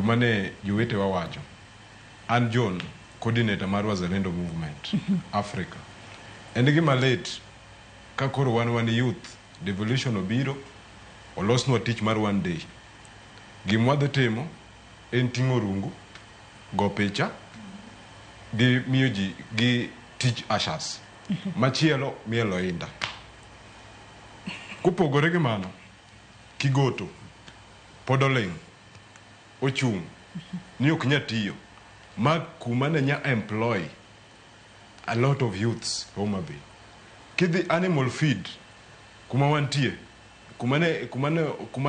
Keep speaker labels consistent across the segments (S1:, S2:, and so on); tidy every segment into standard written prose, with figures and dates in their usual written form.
S1: gima ne jowetewa wacho. An John, coordinator mar Wazalendo Movement Africa. En gima lit ka koro wan youth, devolution obiro, olosnwa tich mar one day. Gima wadhi timo en ting'o rungu, go picha, gi miyo ji gi tich ushers. Machielo mielo inda. Kopogore gi mano, Kigoto pod oling', ochung' ni ok nya tiyo. Ma kuma ne nya employ a lot of youths Homa Bay. Kidhi animal feed kuma wantie, kuma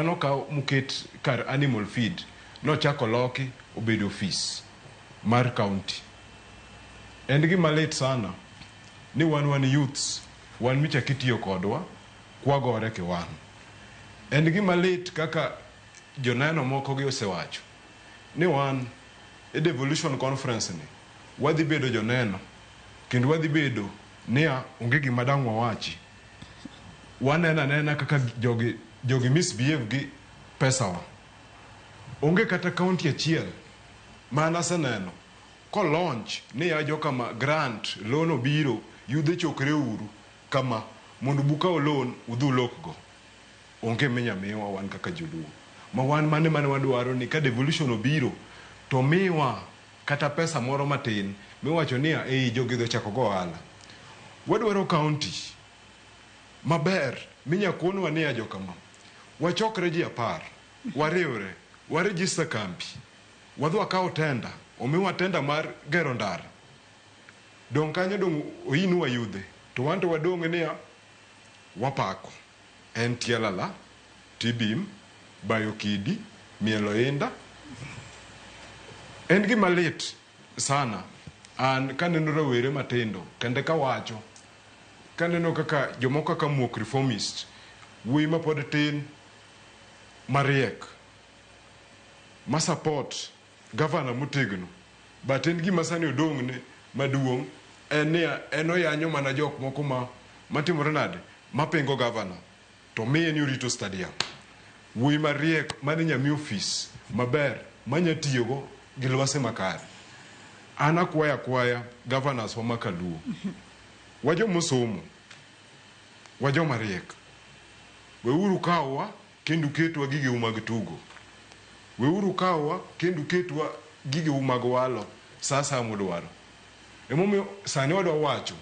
S1: nokaw moket kar animal feed, nochak oloki obedo ofis mar county. En gima lit sana ni wan youths, wan michak itiyo kodwa kwagore kiwan. En gima lit kaka joneno moko gi osewacho ni wan e devolution conference ni wadhi bedo joneno kendo wadhi bedo niya onge gima dang' wawachi. Waneno anena kaka jogi misbehave gi pesawa. Onge kata county achiel ma an aseneno ko launch ni ya jokama grant loan obiro yudhe chokre uru kama mondo bukaw loan udhi ulokgo. Onge minya miwa wan kaka joluo. Ma wan mane mane wadwaro ni ka devolution obiro to miwa kata pesa moro matin miwacho niya ei jogi dhi ochako go ohala. Wadwaro county maber minya konwa niya jokama wachokre ji 10 wariwre waregister kambi wadhi wakaw tender omiwa tender mar gero ndara. Dong' kanyo dong' oinwa yudhe to wan to wadong' niya wapako. En tielala, tibim, bayo kidi, mielo inda. En gima lit sana an kaneno rawere matindo kendo kawacho kaneno kaka jomoko kaka muok reformist wuoyi mapod tin mariek ma support gavana motegno but en gima sani odong'ne maduong' en niya en oyanyo mana jok moko ma matimore nade mapingo gavana to miye ni orito stadium. Wuoyi mariek mane nya mi ofis maber manya tiyogo gi lwasi makare. An akwaya akwaya governors wa makaluo. Wajomosomo, wajoma riek. Weuru kawowa kendo uketwa gigeu mag tugo. Weuru kawowa kendo uketwa gigeu mag walo sa asaya mudwaro. Emomiyo sani wadwa wacho,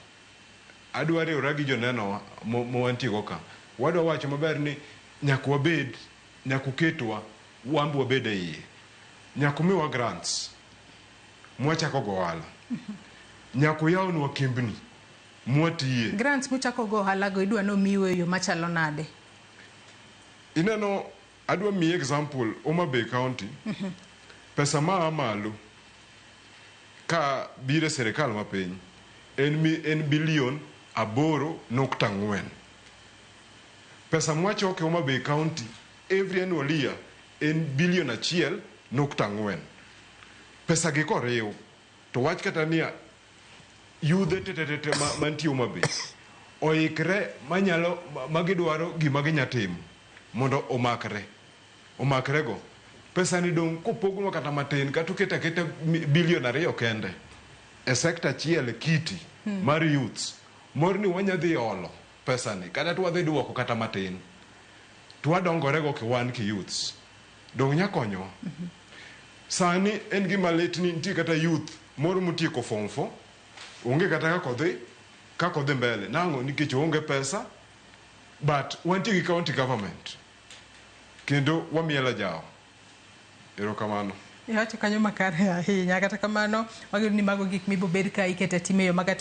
S1: adwa riwora gi joneno ma wantie go ka. Wadwa wacho maber ni nyaka wabed, nyaka uketwa wan be wabed e iye. Nyaka umiwa grants mwachako go ohala. Nyaka uyawnwa kembni mwatiye.
S2: Grants muchako go ohala go idwa ni omiu e yo machalo nade?
S1: Ineno, adwa miyi example Homa Bay County, pesa maa malo ka biro e sirikal mapiny en bilion 8.4. Pesa mwachoko e Homa Bay County every annual year en bilion 1.4. Pesa gi koriw to wach kata niya yudhe tetetete mantie Homa Bay oikre manyalo magidwaro gima ginya timo mondo omakre omakre go. Pesa ni dong' kopognwa kata matin kata oket aketa bilion 2 kende e sector achiel e kiti mar youths mor ni wanya dhi olo pesa ni kata to wadhi duoko kata matin to wadongore go kiwan ki youths dong' nya konyowa. Sani en gima lit ni nitie kata youth moro motieko form 4 onge kata kaka odhi mbele nang'o nikech oonge pesa but wantie gi county government kendo wamielo ajawa. Erokamano.
S2: Iwacho kanyo makare ahinya. Kata kamano, wageno ni mago gik mibobed ka iketo e tim e yo makare.